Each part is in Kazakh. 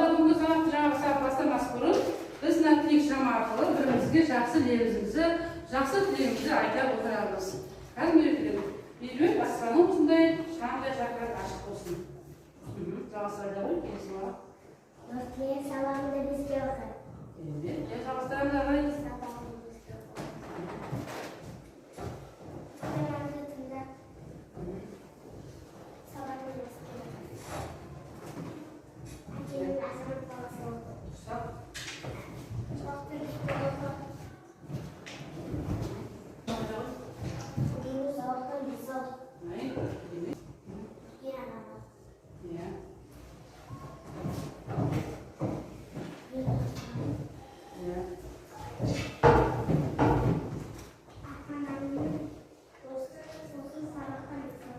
Балалар, бүгінгі сабақты жаңағы сабақ бастамас бұрын біз мына тілек шам арқылы бірімізге жақсы лебізімізді, жақсы тілегімізді айта отырамыз. Қазір мерекелер меруерт, аспаның осындай шамдай жарқырап ашық болсын. Жалғастыра айта ғой келесі бала. Нұртілек сабағында бізге оқы. Керемет, иә, жалғастырамыз ары қарай. Сабағында бізге оқы. Ата-анаңды тыңда. Сабағында бізге оқы. Әкеңнің азамат баласы бол. Дұрыстап. Сабақты бізге оқы. Айта ғой. Бүгінгі сабақтан бес ал. Ай, керемет. Үлкен ана бол. Иә. Ел басқар. Иә. Ата-анаңның осы сабақтан бес ал.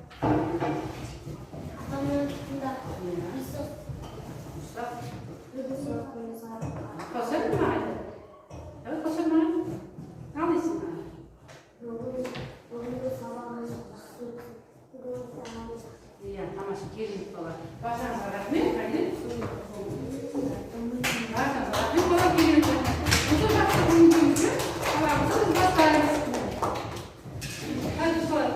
Ата-анаңды тыңда. Иә. Бес ал. Дұрыстап. Бүгінгі сабақтан бес ал. Қосар маған айтады. Давай, қосар маған. Ал дейсің маған. Бүгінгі сабағымыз жақсы өтсін. Бүгінгі сабағымыз жақсы. Иә, тамаша, керемет, бала. Баршаңызға рахмет. Қайда? Баршаңызға рахмет, бала, керемет. Осы жақсы көңіл күйімізбен сабағымызды біз бастаймыз. Қайда солай?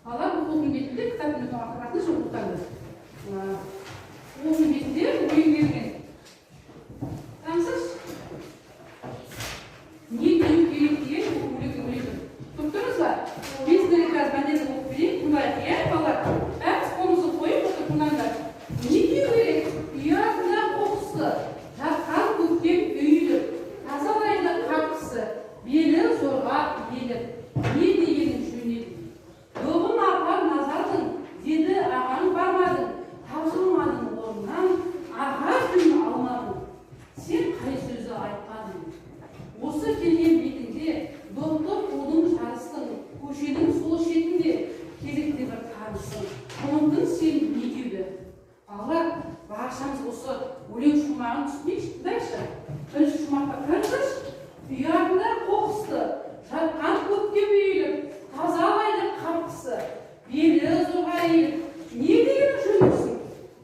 Бала, оқудың бетінде кітаптың атын оқытамыз. Оқудың бетінде ойын берген. Танысыңызшы. Не деу керек деген өлең өлең. Көріп ба? Мен сіздерге қазір мәнерін оқып берейін, тыңдайық, иә, балалар? Бәріміз қолымызды қойып отырып тыңдаңдар. Не деу керек? Үй артында қоқысы, жатқан көктем үйіліп, тазалайды қапқысы, белі зорға иіліп, не дегенің жөн еді? Добын апар Назардың, деді ағаң, бармадың, тапжылмадың орнынан, аға тілін алмадың. Сен қай сөзді айтпадың? Осы келген бетіңде допты қудың, жарыстың, көшенің сол шетінде кезекте бір танысың. Ұмыттың сен не деуді? Балалар, баршамыз осы өлең шумағын түсінейікші, тыңдайықшы. Бірінші шумаққа қараңыздаршы. Үй артында қоқысты, жатқан көктем үйіліп, тазалайды қапқысы, белі зорға иіліп, не дегенің жөн болсын?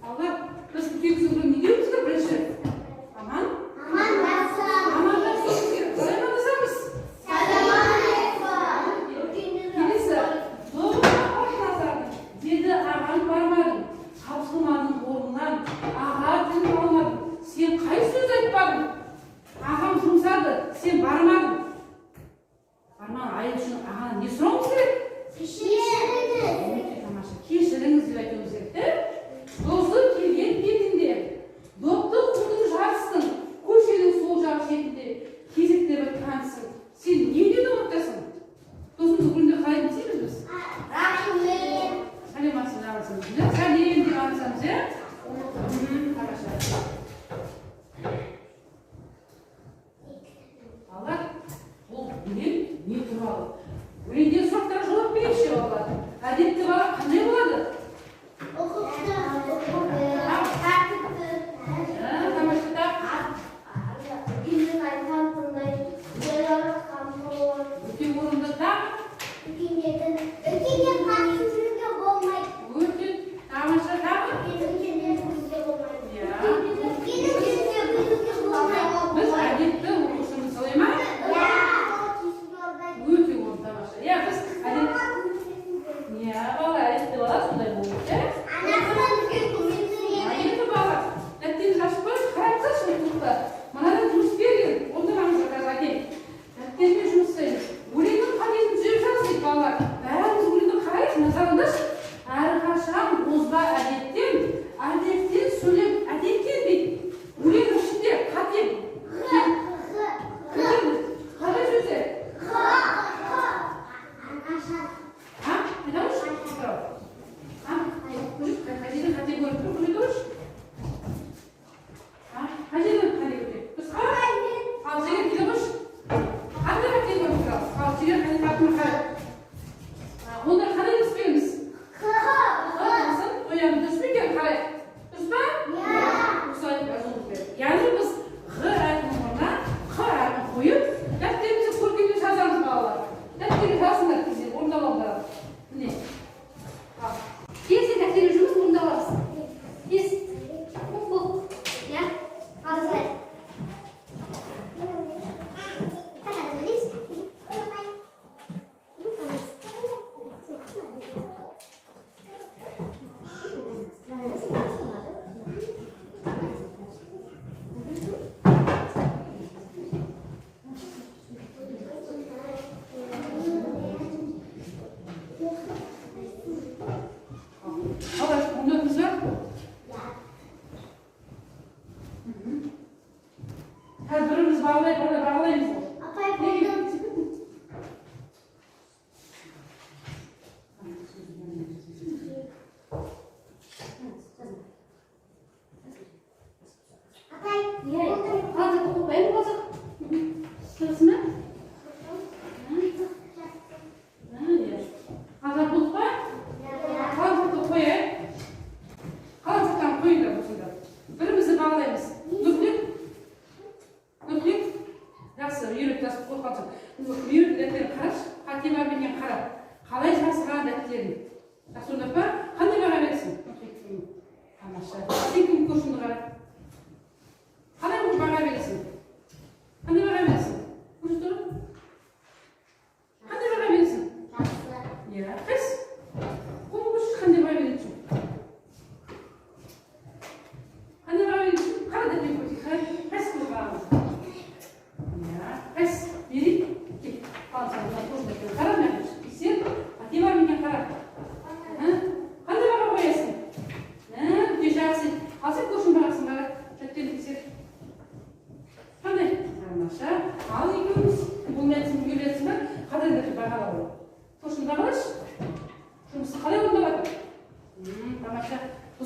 Балалар, біз үлкен кісі не деуіміз керек бірінші? Аман? Амандасам. Амандасуымыз керек. Қалай амандасамыз? Ассалаумағалейкум. Келесі. Добын апар Назардың, деді ағаң, бармадың, тапжылмадың орнынан, аға тілін алмадың. Сен қай сөз айтпадың? Ағам жұмсады, сен бармадың. Бармаған айып үшін ағаны не сұрауымыз керек? Кешіріңіз. Өте тамаша. Кешіріңіз.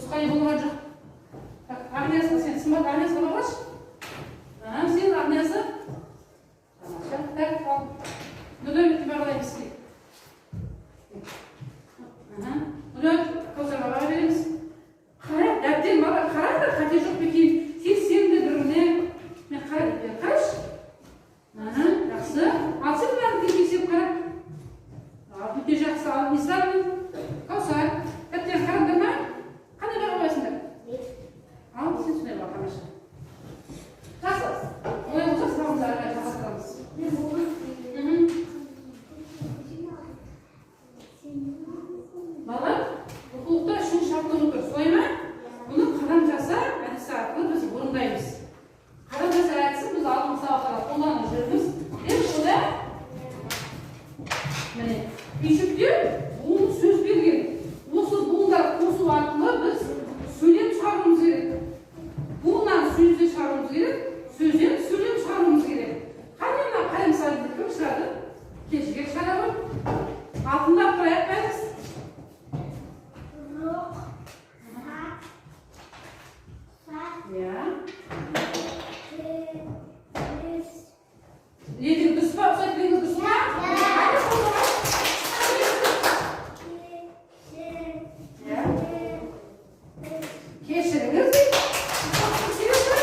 Нұсқай болған жоқ. Так, Агнеса, сен Сымбат, Агнеса бағалашы. Сен, Агнеса. Тамаша. Так, ал. Нұрдәулетті бағалаймыз. Нұрдәулет, Кәусарға баға береміз. Қара, дәптер бала, қараңдар, қате жоқ па екен. Тексеріңдер бір-біріне. Мен қара, қарашы. Жақсы. Ал сен мынаны тексеріп қара. Ал, өте жақсы. Ал, Ислам, Кәусар, дәптер қараңдар ма? Қандай баға қоясыңдар? Ал, сен сондай баға, тамаша. Жақсы. Олай болса, сабағымызды ары қарай жалғастырамыз. Балалар, оқулықта үшінші шарттың тұр, солай ма? Бұны қадам жаса әдісі арқылы біз орындаймыз. Қадам жаса әдісін біз алдыңғы сабақтарда қолданып жүрміз. Деп сонда міне үйшікте буын сөз берген. Осы буындар қосу арқылы біз сөйлем шығаруымыз керек. Буыннан сөзді шығаруымыз керек, сөзден сөйлем шығаруымыз керек. Қане, мына қалем сабды кім шығарды? Кешіге шығара ғой. Алтындап қояйық бәріміз. Рұқсат. Иә. Сат. Ертең дұрыс па? Ұқсат дегеніңіз дұрыс па? Қайда қолдама? Иә. Кешіріңіз дейді. Келесі.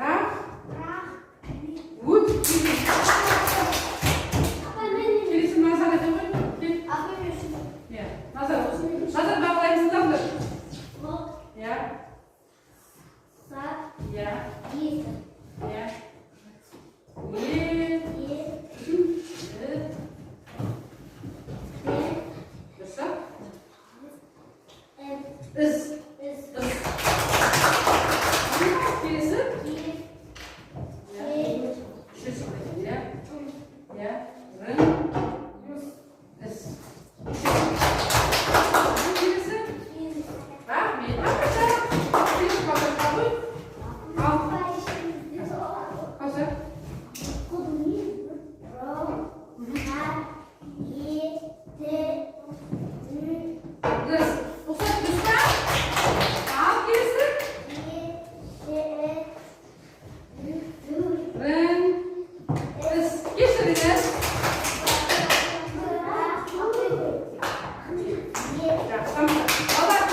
Рақ. Өт. Келесі Назар айта ғой. Кел. Иә. Назар болсын. Назар, бағалаймыз, тыңдаңдар. Иә. Иә. Иә. Е. І. Дұрыс па? Із. Дұрыс. Келесі. Иә. Үшінші иә. Иә. Рың. Іс. Келесі. Рахмет. Тамаша. Келесі Кәусар ғой. Ал. Кәусар. Дұрыс. Рұқсат дұрыс па? Ал, келесі. Рың. Іс. Кешіріңіз. Жақсы, тамаша. Балалар,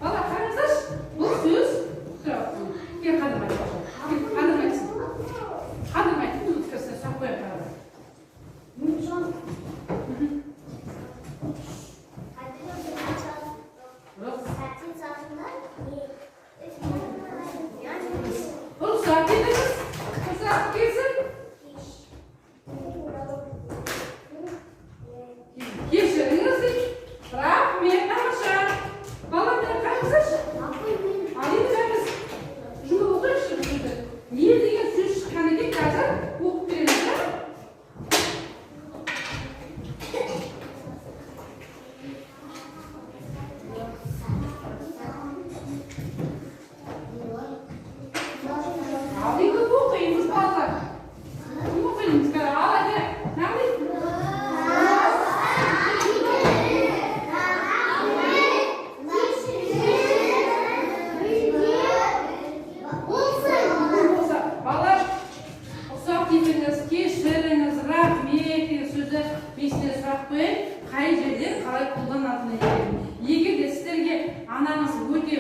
балалар, қараңыздаршы. Бұл сөз. Тұра, кел, қадым айт. Кел, қадым айтсын. Қадым айтсын, бұл кісі сұрақ қоямын тағы да. Жоқ. Рұқсат етіңіз. Рұқсат келсін. Кешіріңіз дейді. Рахмет, тамаша. Балалар, қараңыздаршы. Ал енді бәріміз жұмып оқиықшы бұл сөзді. Не деген сөз шыққан екен, қазір оқып береміз, иә? Ал енді оқимыз, балалар. Кім оқимыз қазір? Ал, әне, Нағли. Болса, балалар, ұқсап кетіңіз, кешіріңіз, рахмет деген сөзді мен сіздерге сұрақ қояйын, қай жерде қалай қолданатын екен. Егер де сіздерге анаңыз өте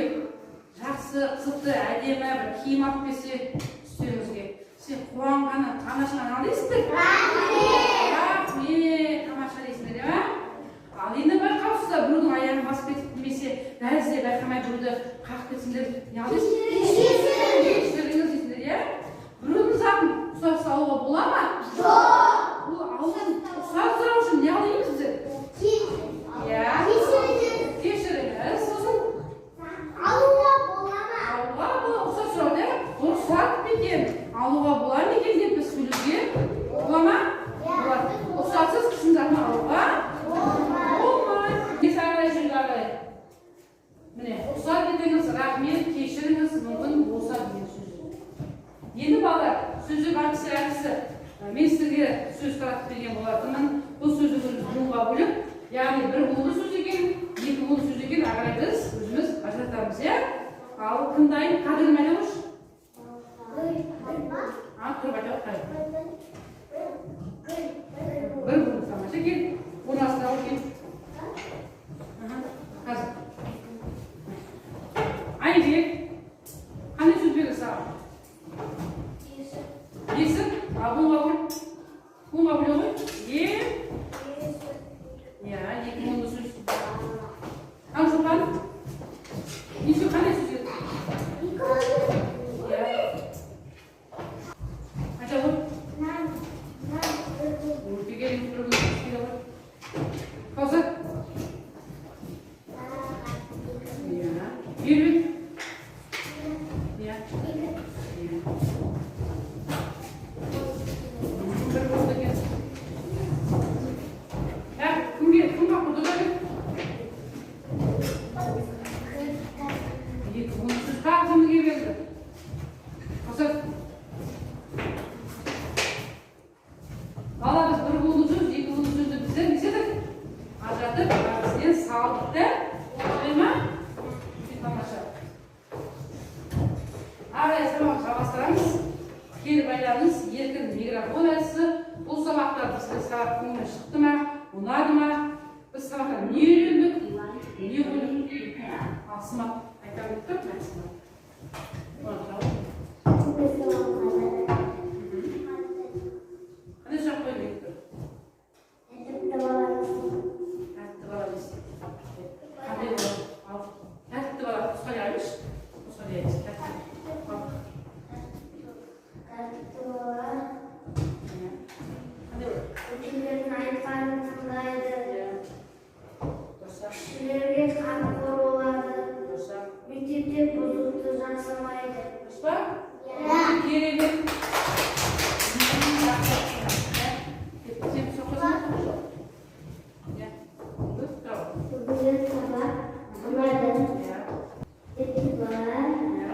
жақсы, қызықты, әдемі бір киім алып берсе үстеріңізге, сен қуанғаны тамаша не дейсіңдер? Рахмет, тамаша дейсіңдер, иә. Ал енді байқаусызда біреудің аяғын басып кетіп немесе дәлізде байқамай біреуді қағып кетсеңдер, не дейсіңдер? Кешіріңіз дейсіңдер, иә. Біреудің затын ұстап алуға бола ма? Жоқ. Бұл алудан рұқсат сұрау үшін не дейміз біздер? Иә. Кешіріңіз, сосын Алуға бола ма? Алуға бола, рұқсат сұрау, иә. Рұқсат па екен? Алуға бола ма екен деп біз сөйлеуге бола ма? Болады. Рұқсатсыз кісінің затын алуға болмайды. Несі, ары қарай жүрді, ары қарай. Міне, рұқсат етіңіз, рахмет, кешіріңіз, мүмкін болса деген сөз. Енді, балалар, сөздік әдісі әдісі. Мен сіздерге сөз таратып берген болатынмын. Бұл сөзді біз буынға бөліп, яғни бір буынды сөз екен, екі буынды сөз екен, ары қарай Тыңдайын, қадірім айта қойшы. А, тұрып айта ғой, қадір. Бір буын тамаша, кел. Орналастыра ғой, кел. Аха, қазір. Айбек, қандай сөз берді саған? Есік. Ал буынға бөл. Буынға бөле ғой. Е. Иә, екі буынды сөз. Таңшолпан, неше, қандай сөз еді? Иә. Айта ғой. Өте керемет, бір буынды сөз, келе ғой. Каусар. Иә. Меруерт. Иә. Иә. Бір буынды екен. Ә, кімге, кім қалып тұр? Екі буынды сөз тағы кімге берді? Каусар. Бала, біз бір буынды сөз, екі буынды сөзді біздер не істедік? Ажыратып, әрпісінен салдық та. Солай ма? Тамаша. Ары қарай сабақ жалғастырамыз. Кері байланыс, еркін микрофон әдісі. Бұл сабақта бізге сабақ көңілінен шықты ма, ұнады ма? Біз сабақта не үйрендік, не қойдық? Ал, Сымат айтамын деп тұр, мә, Сымат. Оны жауап. Қандай сұрақ қойып келіп тұр? Тәртіпті бала дейсіз. Қандай бала? Ал, тәртіпті бала, Мұсқали айтыңызшы. Мұсқали айтсын, тәртіпті. Ал. Иә. Қандай бала? Үлкендердің айтқанын тыңдайды. Иә. Дұрыс. Кішілерге қамқор болады. Дұрыс. Мектепте бұзықты жасамайды. Дұрыс па? Керемет. Жақсы. Иә. Сен сұрақ қойсаң ба? Жоқ. Иә. Дұрыс, тұра ғой. Бүгінгі сабақ ұнады. Иә. Тәртіпті бала Иә.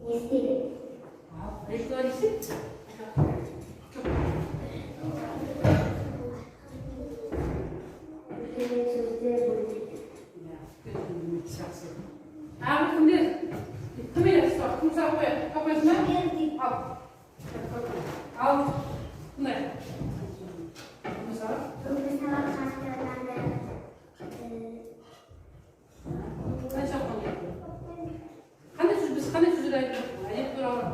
не істейді? Ал, әдепті бала не істейді? Жоқ. Үлкен сөздер білмейді. Иә, жақсы. Тағы кімдер? Кім еді сұрақ? Кім сұрақ қояды? Сұрақ қоясың ба? Ал. Ал. Тыңдайық. Мысалы? Бүгінгі сабақ қатты ұнады. Қандай сұрақ қойды? Қандай сөз, біз қандай сөздер айтып отырмыз? Әдеп туралы.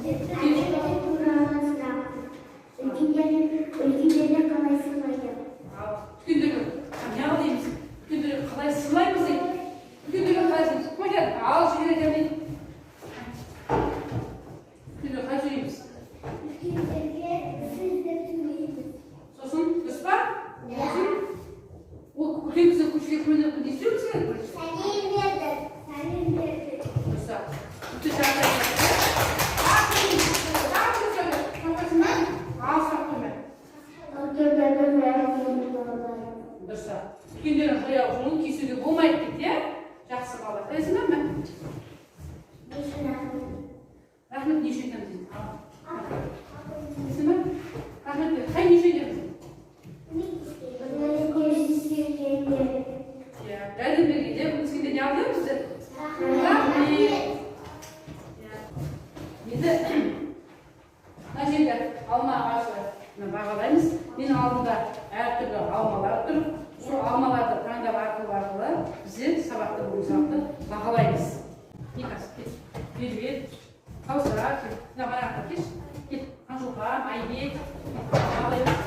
Әдеп туралы сұрақ. Үлкендерді қалай сыйлайды? Ал, үлкендерге не қыл дейміз? Үлкендерге қалай сыйлаймыз дейді. Үлкендерге қалай сыйлаймыз? Кім айтады? Ал, жігер айтамын дейді. Үлкендерге қалай сөйлейміз? Үлкендерге сіз деп сөйлейміз. Сосын, дұрыс па? Иә. Сосын, ол үлкен кісі көшеге көңіл не істеуіміз керек бірінші? Сәлем берді. Сәлем берді. Дұрыс. Өте жақсы айтады. Тағы кім сұрақ қойсың ба? Ал, сұрақ қойма. Үлкендердің жаяу жолын болмайды. Дұрыс. Үлкендердің жаяу жолын кесуге болмайды дейді, иә? Жақсы, бала. Білесің бе? Не үшін рахмет? Рахмет не үшін айтамыз дейді. Ал. Білесің бе? Рахмет қай не үшін айтамыз? Көмектескенде. Иә, жәрдем бергенде, көмектескенде не алдық біздер? Рахмет. Иә. Енді мына жерде алма ағашы мына бағалаймыз. Менің алдымда әртүрлі алмалар тұр. Сол алмаларды таңдап арқылы біздер сабақты, бүгін сабақты бағалаймыз. Никас, кел. Меруерт, Каусар, кел. Мына мына жаққа келші. Кел. Таңшолпан, Айбек. Бағалаймыз.